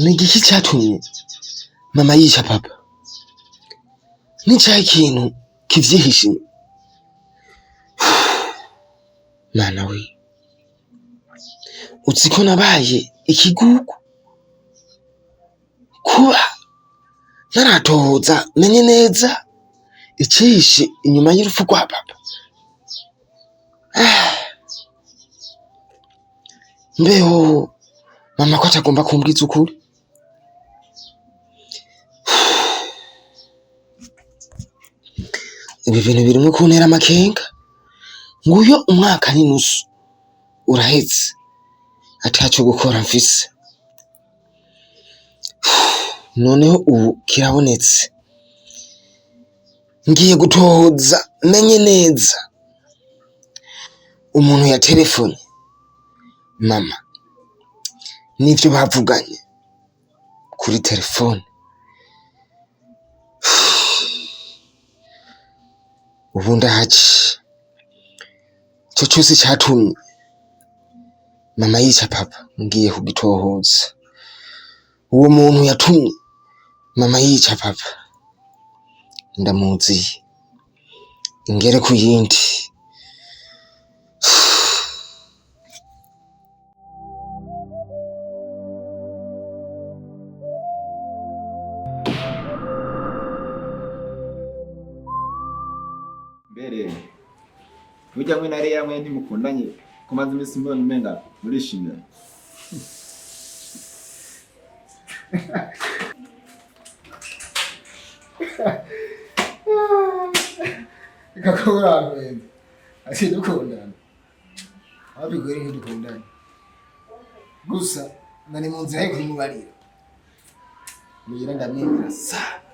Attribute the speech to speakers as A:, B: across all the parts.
A: Ni igiki cyatumye mama yica papa? Ni cyahe ikintu kivyihishe inyuma? Mana we, uzi ko nabaye ikigugu kuba ntaratohoza menye neza icihishe inyuma y'urupfu rwa papa. Mbeho mama ko atagomba kumbwiza ukuri? Ibi bintu birimwo kuntera amakenga. Nguyo umwaka n'inusu uraheze ataco gukora mfise. Noneho ubu kirabonetse, ngiye gutohoza menye neza umuntu yaterefone mama n'ivyo bavuganye kuri telefone. Ubu ndahaci ico cose catumye mama yica papa ngiye kugitohoza. Uwo muntu yatumye mama yica papa ndamuzi, ingere ku yindi.
B: Mbere burya mwe na Leya mwe ntimukundanye ko maze iminsi mbona umenga murishimira.
C: Reka ko uramenze ati dukundana aho bigwira ntidukundane gusa nari mu nzira yo kubimubarira mugira ndamwemera sana.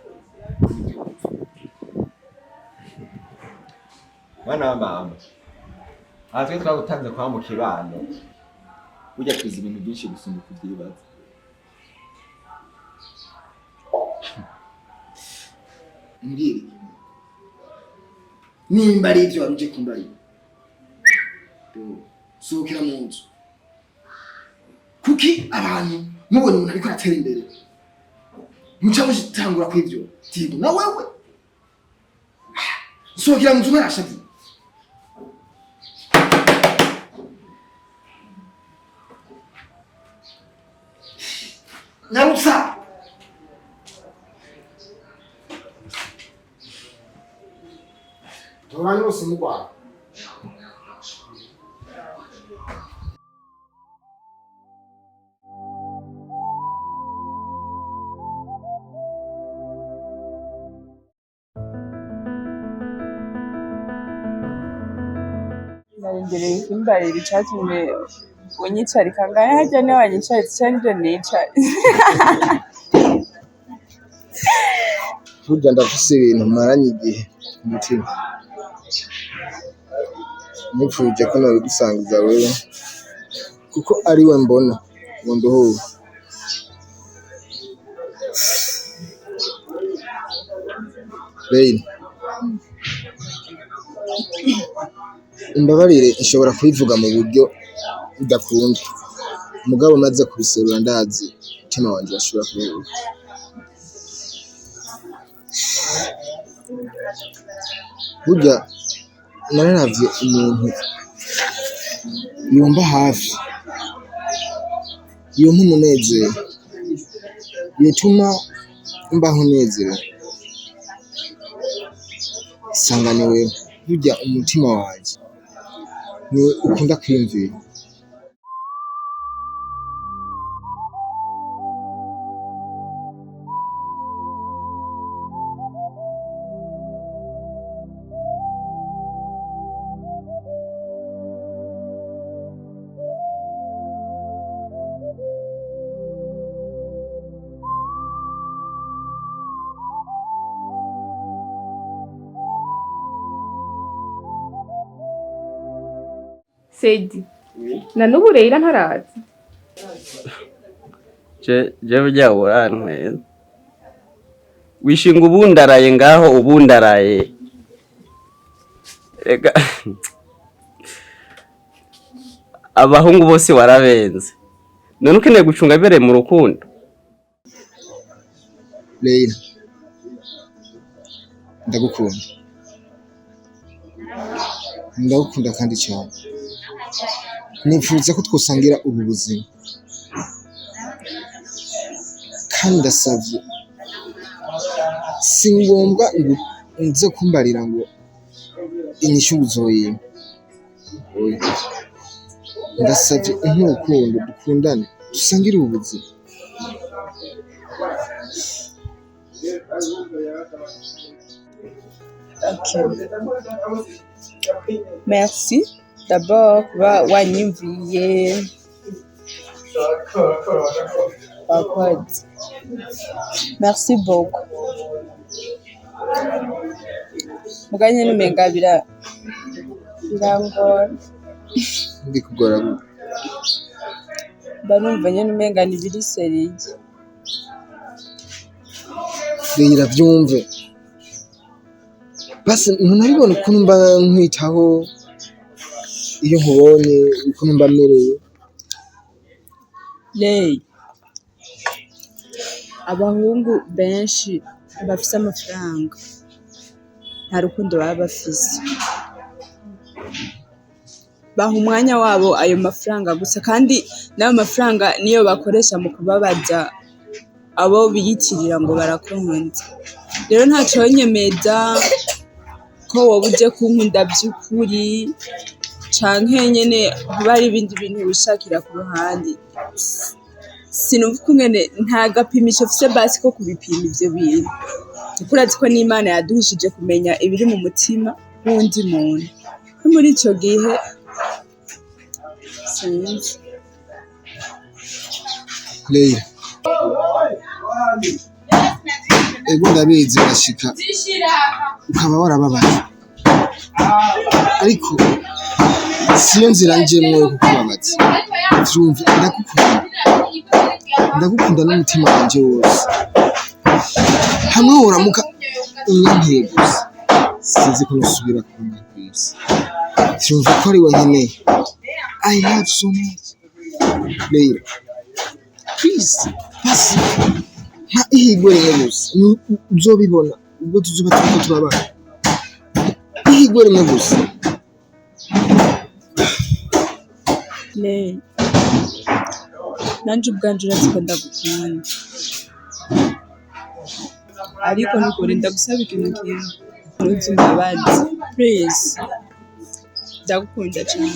B: Mwana wa mama, aha twe twagutanze kwa mu kibano, burya tuzi ibintu byinshi gusumba uko uvyibaza.
C: Mbwira nimba ari ibyo wari uje kumbarira, sohokera mu nzu. Kuki abantu mubonye umuntu ariko aratera imbere muca mutangura kw'ivyo tigo na wewe? Sohokera mu nzu ntarashavuye. Nyarutsa. Toranya urusimu rwawe.
D: Narindereye kumbarira icatumye unyicarika ngahe harya ntiwanyicaritse canke nje nicaritse?
C: Burya ndafise ibintu maranye igihe ku mutima, nipfuje ko nobigusangiza wewe kuko ariwe mbona ngo nduhure. Leila, umbabarire nshobora kubivuga mu buryo udakunda, mugabo maze kubiserura ndazi umutima wanje urashobora kuruhuka. Burya nararavye umuntu yomba hafi, yompa umunezero, yotuma mbaho nezerewe, nsanga ni wewe. Burya umutima wanje niwe ukunda kwiyumvira.
D: Sedi, na n'ubu Leila ntaraza.
E: Je burya urantweza wishinga ubundaraye ngaho ubundaraye. Reka abahungu bose warabenze, none ukeneye gucunga bibereye mu rukundo.
C: Leila, ndagukunda, ndagukunda kandi cyane. Nifuza ko twosangira ubu buzima, kandi ndasavye, si ngombwa ngo uze kumbarira ngo inyishu uzoyimpa. Oya, ndasavye umpe urukundo, dukundane, dusangire ubu buzima.
D: Ok. Merci d'abord kuba wanyumviye, wakoze. Merci beaucoup. Muga nyene umenga birangora.
C: Ndikugora gute?
D: Mba numva nyene umenga ntibiri seriye.
C: Leila, vyumve basi, ntunabibona ukuntu mba nkwitaho iyo nkubonye, ukuntu mba merewe.
D: Ley, abahungu benshi bafise amafaranga nta rukundo baba bafise. Baha umwanya wabo ayo mafaranga gusa, kandi n'ayo mafaranga niyo bakoresha mu kubabaza abo biyitirira ngo barakunze. Rero ntaconyemeza ko woba uje kunkunda vy'ukuri canke nyene hoba hari ibindi bintu wishakira ku ruhande. Sinumva ukungene nta gapimisho mfise basi ko kubipima ivyo bintu. Kuko urazi ko n'Imana yaduhishije kumenya ibiri mu mutima w'uwundi muntu. No muri ico gihe sinzi.
C: Leila, ego ndabizi birashika ukaba warababaye, ariko siyo nzira njemwo yo kukubabaza. Vyumve, ndagukunda, ndagukunda n'umutima wanje wose. Hamwe woramuka unyankiye gusa, sinzi ko nosubira kubona kw'isi. Vyumve ko ari we nkeneye. I love so much. Leila, please, basi mpa ihigwe rimwe gusa, uzobibona ubwo tuzoba turiko turabana. Ihigwe rimwe gusa.
D: Ley, nanje ubwanje urazi ko ndagukunda. Ariko nukuri ndagusaba ikintu kimwe, ntuze umbabaze please. Ndagukunda cane.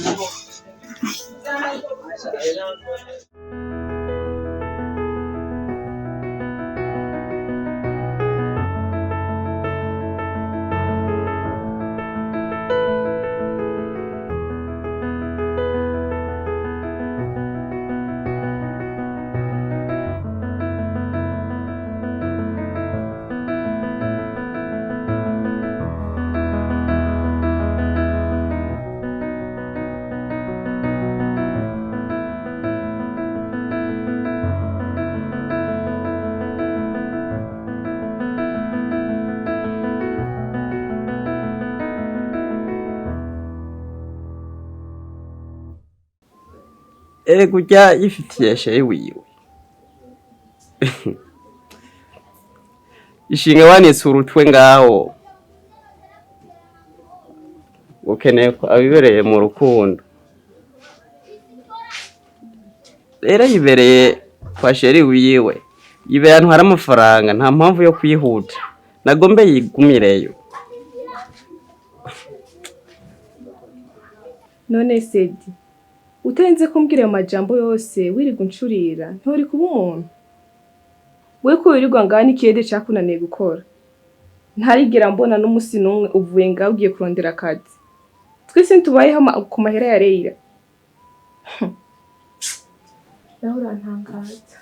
E: Erega urya yifitiye sheri wiwe. Ishinga wanitse urutwe ngaho. Ukeneye ko abibereye mu rukundo. Rero yibereye kwa sheri wiwe. Yibera ahantu hari amafaranga, nta mpamvu yo kwihuta. Nagombe yigumireyo.
F: None Sedi, utarinze kumbwira ayo majambo yose wirirwa uncurira, nturi kuba umuntu. We ko wirirwa ngaha n'ikiyede cakunaniye gukora. Ntarigera mbona n'umusi n'umwe uvuye ngaho ugiye kurondera akazi. Twese ntitubayeho ku mahera ya Leila. Nawe urantangaza.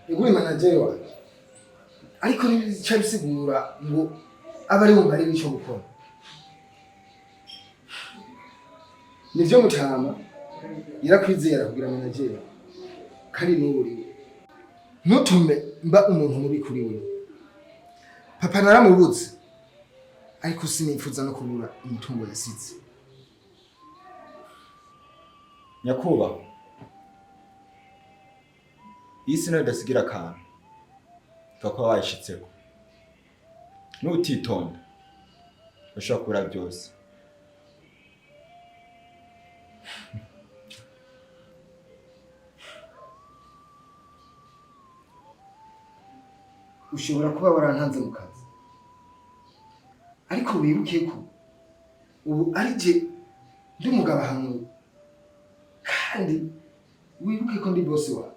C: Ego manager wanje, ariko ntibica bisigura ngo abe ari wumva ari ico gukora. Nivyo mutama irakwizera kugira manager, kandi n'ubu uriwe. Ntutume mba umuntu mubi kuri wewe. Papa naramubuze, ariko sinifuza no kubura imitungo yasize.
B: Nyakubahwa, iyi si nayo idasigira akantu upfa kuba wayishitseko. Nutitonda ushobora kubura byose.
C: Ushobora kuba warantanze mu kazi, ariko wibuke ko ubu ari je ndi umugabo ahantu, kandi wibuke ko ndi bosi wawe.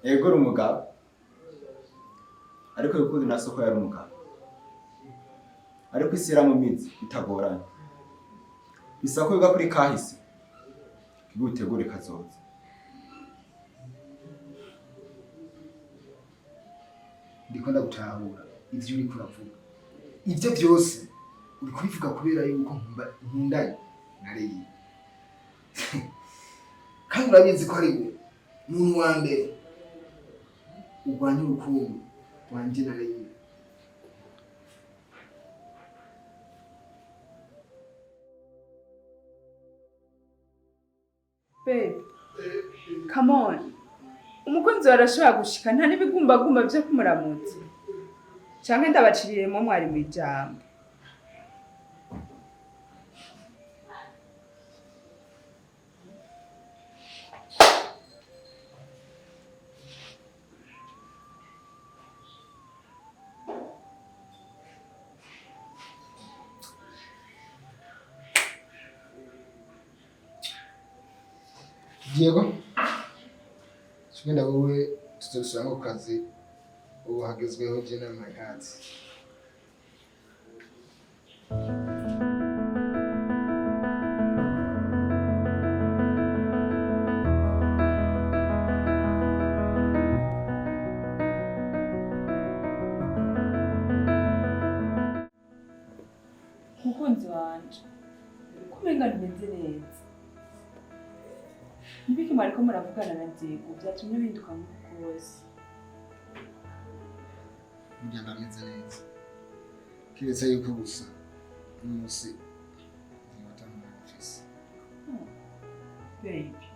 B: Ego uri umugabo, ariko bikundi na soko yari umugabo, ariko isi iramumizi bitagoranye. Bisaba ko wiga kuri kahise kugira utegure kazoza.
C: Ndiko ndagutahura ivyo uriko uravuga. Ivyo vyose uri kubivuga kubera yuko nkundanye na Leyi, kandi urabizi ko ari we muntu wa mbere urwanya urukundo rwanje na Leyi.
D: Babe, come on. Umukunzi wawe arashobora gushika nta n'ibigumbagumba vyo kumuramutsa. Canke ndabaciriremo mwari mw'ijambo.
C: Diego, tugenda wowe tuzosubira ku kazi ubu hagezweho je na my heart.
D: Mukunzi wanje, ko umenga ntumeze neza. Nibiki mwariko muravugana na Diego vyatumye uhinduka nk'uko kose?
C: Burya ndameze neza, kiretse yuko gusa umunsi ntiwatamufise.
D: Baby,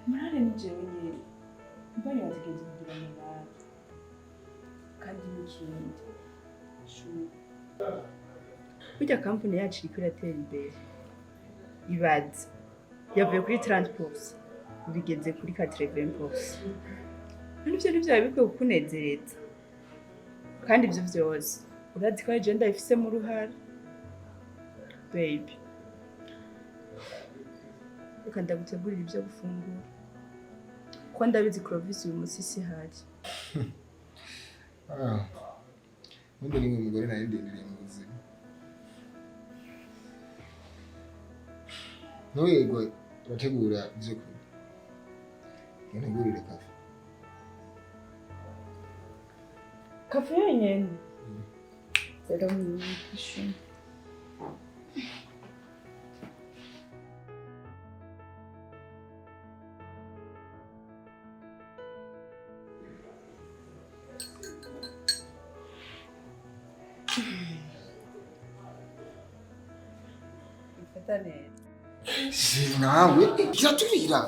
D: murare ni jewe nyene. Mbonye wategereza kugira morale. Kandi n'ikindi, shu. Burya kampani yacu iriko iratera imbere. Ibaze, yavuye kuri 30% ubu igeze kuri 80%. None ivyo ntivyaba bikwiye kukunezereza? Kandi ivyo vyose urazi ko ari jewe ndabifisemo uruhara. Baby, reka ndagutegurira ivyo gufungura, kuko ndabizi Clovis uyu munsi sihari.
C: Ah, ubundi ni umugore nari ndindiriye mu buzima. Ntuwirirwe urategura ivyo kurya, ntegurire kafe.
D: Kafe yonyene? Zero mwinshi. Mfata neza.
C: Nawe kiraturira.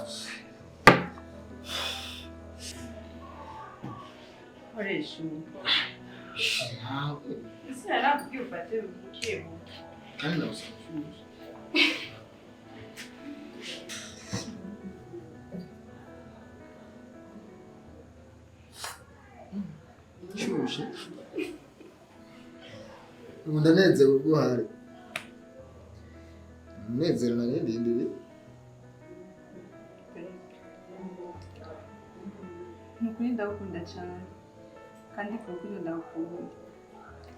D: Koresha ubu.
C: Nawe
D: Ese narakubwiye ufate buke buke.
C: kandi ndagusaba. Shushe. Ubu ndanezerewe ubwo uhari. Umunezero nari ndindiriye.
D: Ni ukuri ndagukunda cyane, kandi ku rukundo ndagukunda.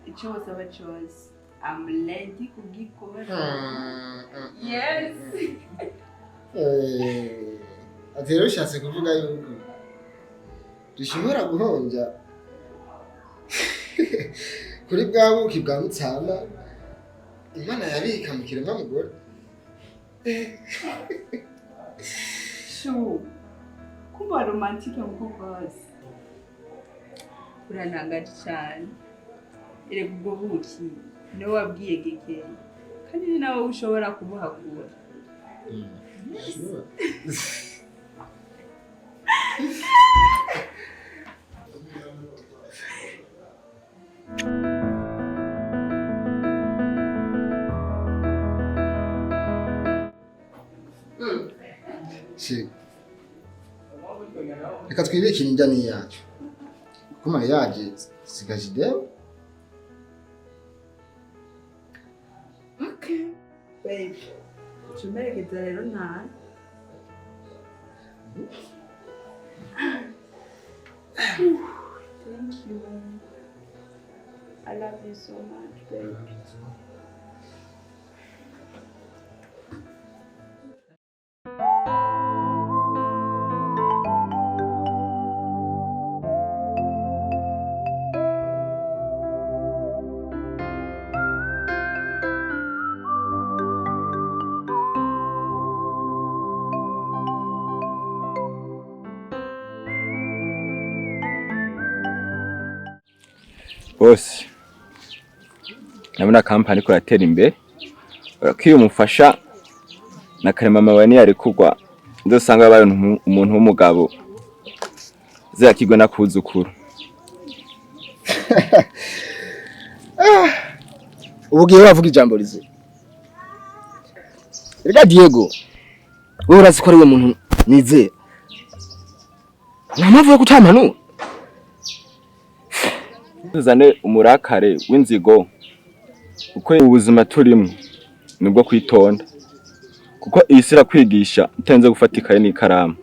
D: Icyo wosaba cyose, I'm ready kugikora. Yes.
C: Ati rero ushatse kuvuga yuko dushobora guhombya kuri bwa buki bwa mutsama Imana yabika mu kiremwa mugore.
D: Shu, kumba romantike nkuko kose. Urantangaje cyane. Erega ubwo buki niwe wabwiye Gekeye Kandi ni nawe ushobora kubuhakura.
C: Sure. Shit. Reka twibikire indya n'iyacu kuko mariage sigaje ideni.
D: Okay. Babe. Tumerekeza rero nta. Thank you. I love you so much, babe.
B: Bose ndabona kampani ko yatera imbere, ko umufasha na karema mama niyarekurwa nzosanga yabaye umuntu w'umugabo ziyakirwe n'akuzukuru.
C: Ubu ugiye uravuga ijambo rizima. Erega Diego, wowe urazi ko ari we muntu nizera, nta mpamvu yo kutampanura.
B: Tuzane umurakare w'inzigo, kuko ubuzima turimo nibwo kwitonda, kuko iyi si irakwigisha utarinze gufata ikaye n'ikaramu,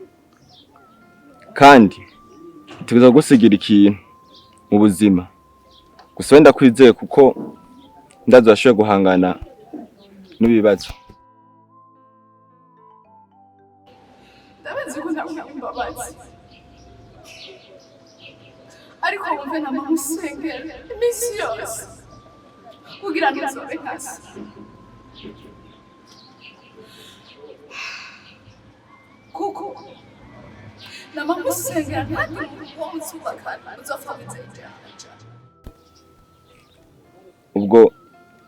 B: kandi itegerezwa gusigira ikintu mu buzima. Gusa wenda kwizeye kuko ndazi urashoboye guhangana n'ibibazo.
G: Ndabizi ko ntabwo imbabazi, ariko wumve namamusengera iminsi yose kugira ngo nzobe nkase. Kuko namamusengera ntagire umuntu wo muzubakana uzopfa wizeye ijambo.
B: Ubwo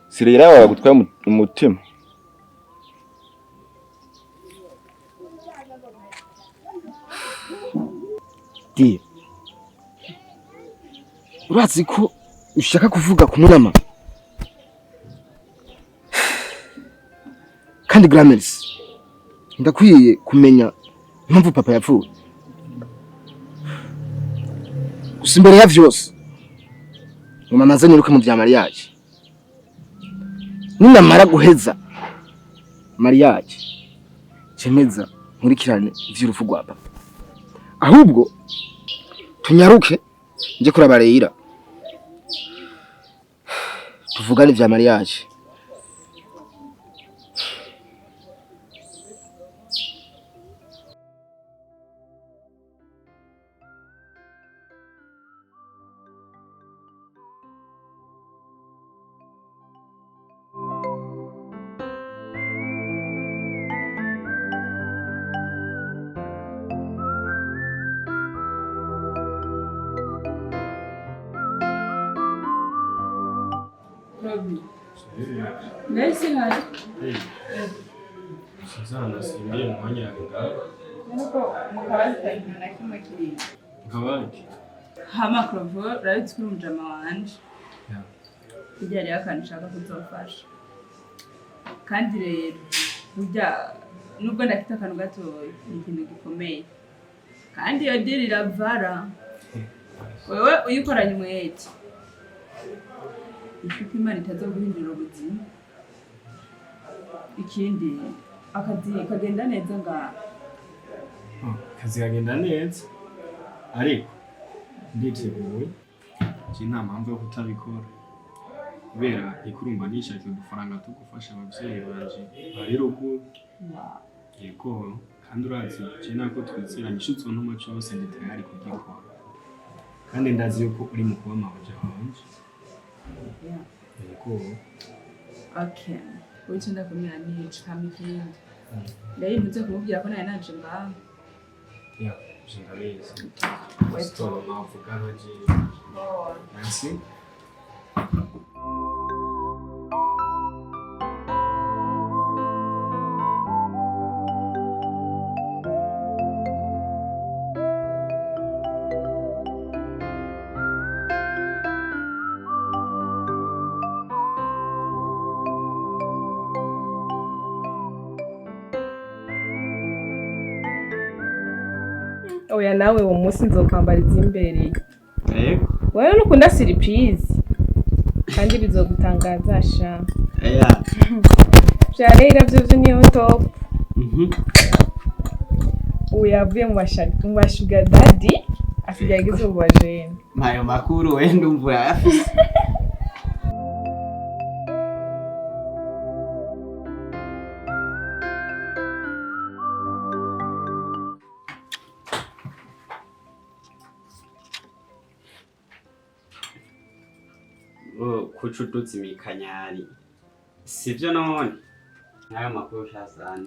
B: sirera yawe gutwaye umutima.
C: Diye, urazi ko ushaka kuvuga kumwe na mama kandi Grammercy, ndakwiye kumenya impamvu papa yapfuye. Gusa imbere ya vyose ngo mama azanye uruke mu vya mariage, ninamara guheza mariage cemeza nkurikirane ivy'urupfu rwa papa. Ahubwo tunyaruke nje kuraba Leila tuvugane vya mariage.
D: Mbese hari
H: Suzana simbiye mu mwanya yawe ngaho.
D: Nuko mukaba ikintu na kimwe kiri.
H: Nkabandi.
D: Hama Clovo, urabizi ko uri umujama wanje. Burya hariho akantu ushaka kuzofasha. Kandi rero burya nubwo ndafite akantu gatoya ni ikintu gikomeye. Kandi iyo diri iravara. Wewe uyikoranye umwete. Ifite Imana itazoguhindurira ubuzima. Ikindi akazi kagenda neza ngaha.
H: Akazi kagenda neza ariko nditeguye, je nta mpamvu yo kutabikora kubera ikurumba nishakira udufaranga two gufasha abavyeyi banje bari ruguru. Yego, kandi urazi je nako twizeranye, ico uzontuma cose ndi tayari kugikora, kandi ndazi yuko uri mu kuba mabuja wanje. Yego.
D: Okay. Wico ndakumira nico hama ikindi. Rero ntuze kumubwira ko nari naje ngaha.
H: Ya, je ndabizi. Sitoro mavugana je. Merci.
F: Oya, nawe uwo munsi nzokwambara izimbereye.
E: Yego.
F: Wewe nukunda surprise kandi bizogutangaza sha.
E: Eya.
F: Vya rero vyovyo niyo top. Ubu yavuye mu ba sugar daddy, asigaye ageze mu bajene.
E: Mayo makuru we ndumva urayafise. Kuca uduza imikanyari sivyo none nayo makuru ushasana.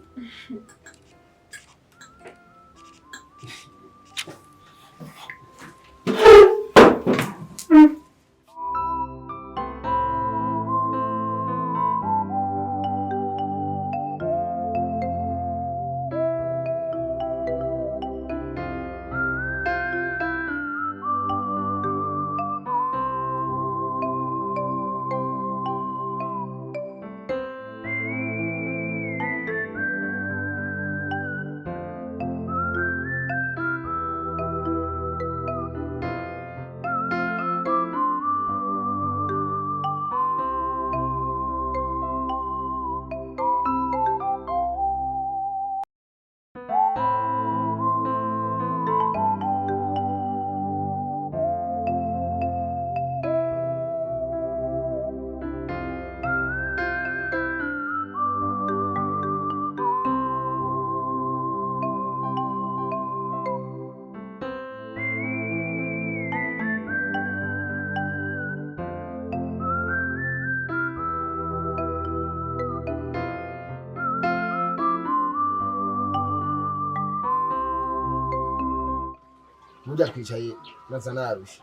C: Burya twicaye naza narushe.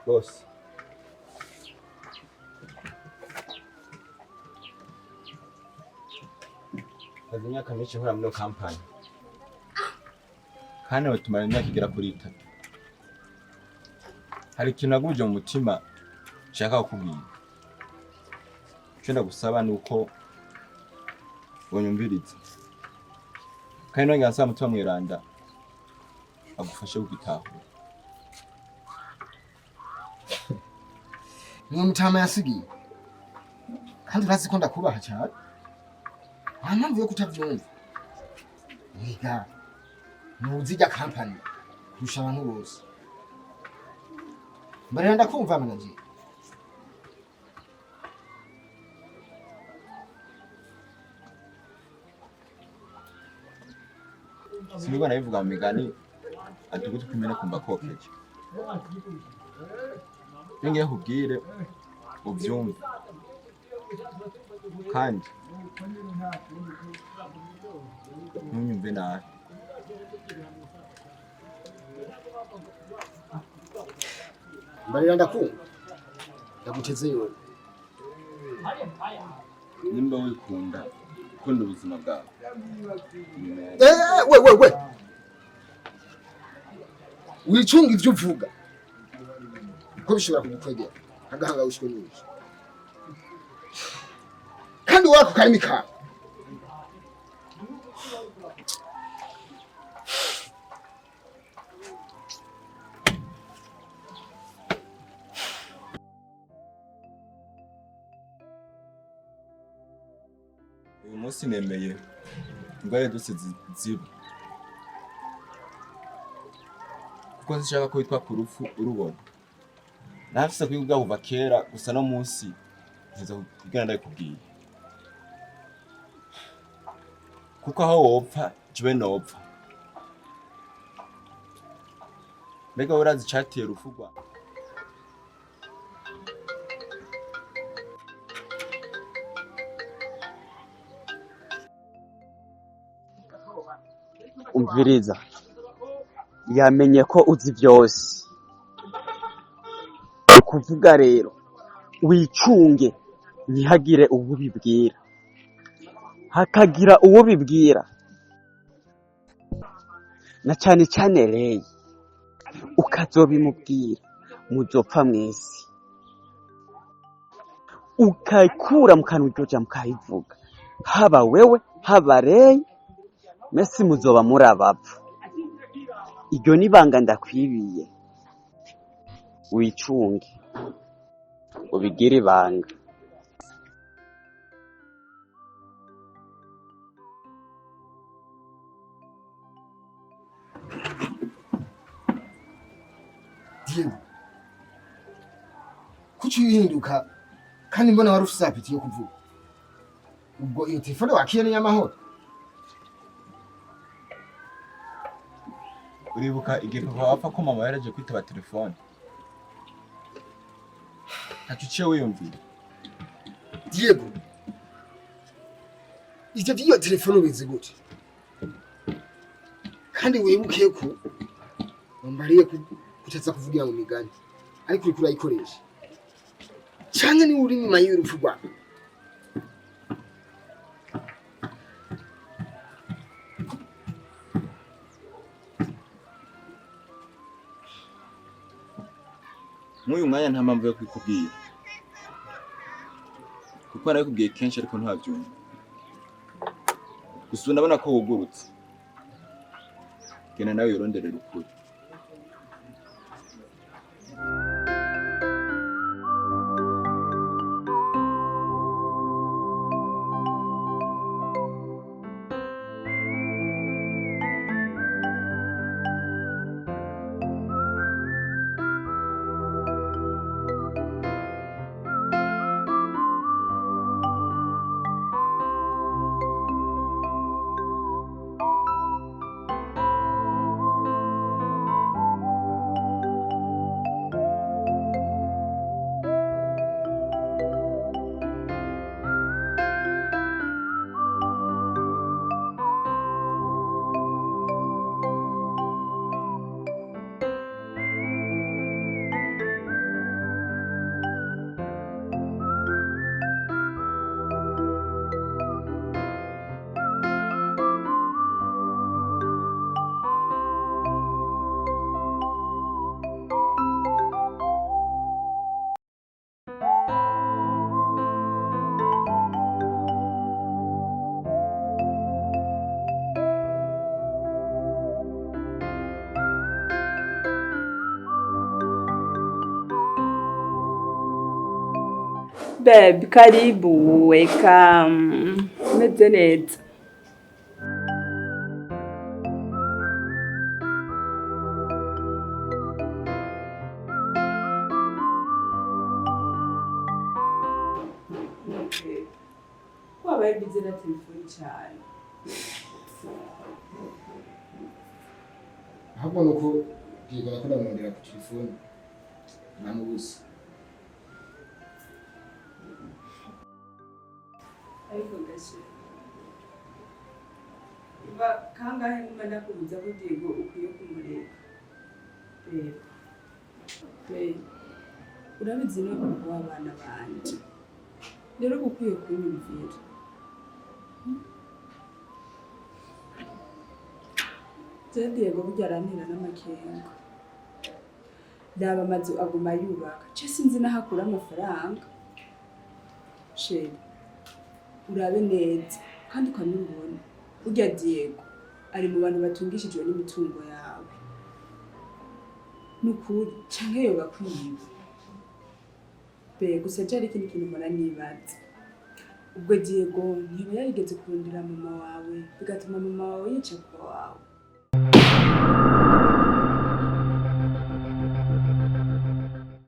B: Bose maze imyaka myinshi nkora muri iyo kampani, kandi tumara imyaka igera kuri 3. Hari ikintu nagumije mu mutima nshaka kukubwira. Icyo ndagusaba ni uko wonyumviriza, kandi nongera nsaba Mutima Mweranda agufashe kugitahura.
C: Niwe mutama yasigiye, kandi urazi ko ndakubaha cyane, nta mpamvu yo kutavyumva. Ega ntuzi irya kampani kurusha abantu bose. Mbarira, ndakumva manager.
B: Sinigwa nabivuga mu migani ati ugutwi kumene kumva kokeje. Iyo ngiye kubwire ubyumve, kandi ntunyumve nabi.
C: Mbarira, ndakumva, ndaguteze yombi.
B: Nimba wikunda, ukunda ubuzima bwawe.
C: Eh, we we we, wicunga ivyo uvuga ko bishobora kugukwegera agahanga wishwe n'iki, kandi wako karimi kawe.
B: Uyu munsi nemeye ingwara zose ziba, kuko sinshaka ko witwa ku rupfu urubona. Nafise kwiga kuva kera, gusa no munsi nza kubwira, ndabikubwiye kuko aho wopfa jewe nopfa. Mbega urazi icateye urupfu rwawe?
E: Umviriza, yamenye ko uzi byose. Ukuvuga rero wicunge, ntihagire uwo ubibwira. Hakagira uwo bibwira, na cane cane Reyi, ukazobimubwira muzopfa mwese. Ukayikura mu kanwa iryo jambo ukayivuga, haba wewe haba Reyi, mesi muzoba muri abapfu. Iryo ni ibanga ndakwibiye, wicunge ubigire ibanga.
C: Diego, kuki uhinduka kandi mbona wari ufise appétit yo kuvuga? Ubwo iyo telefone wakiye ni y'amahoro?
B: Uribuka igihe papa wapfa ko mama yaraje kwitaba telefone, ntacyo uciye wiyumvira?
C: Diego, ivyo vy'iyo telefone ubizi gute? Kandi wibuke ko wambariye kutaza kuvugira mu migani, ariko uriko urayikoresha. Canke niwe uri inyuma y'urupfu rwawe?
B: Nk'uyu mwanya nta mpamvu yo kubikubwira, kuko narabikubwiye kenshi ariko ntabyumva. Gusa ubu ndabona ko wugurutse, genda nawe wironderere ukuri.
D: Babe, karibu, welcome. Meze neza. Wabaye bize na telefoni cyane.
C: Ahubwo nuko Diego yakunda kumurondera ku telefone, namubuze.
D: Ariko gashe. Kuva kangahe nguma ndakubuza ko Diego ukwiye kumureka? Babe. Babe. Urabizi no papa w'abana banje. Rero uba ukwiye kunyumvira. Je Diego burya arantera n'amakenga. Raba amazu aguma yubaka. Ce sinzi n'aho akura amafaranga. Chéri, urabe neza kandi ukanubona. Burya Diego ari mu bantu batungishijwe n'imitungo yawe. Nukuri canke yoba akwiba. Be gusa je hari ikindi kintu mpora nibaza. Ubwo Diego ntiba yarigeze kurondera mama wawe bigatuma mama wawe yica papa wawe?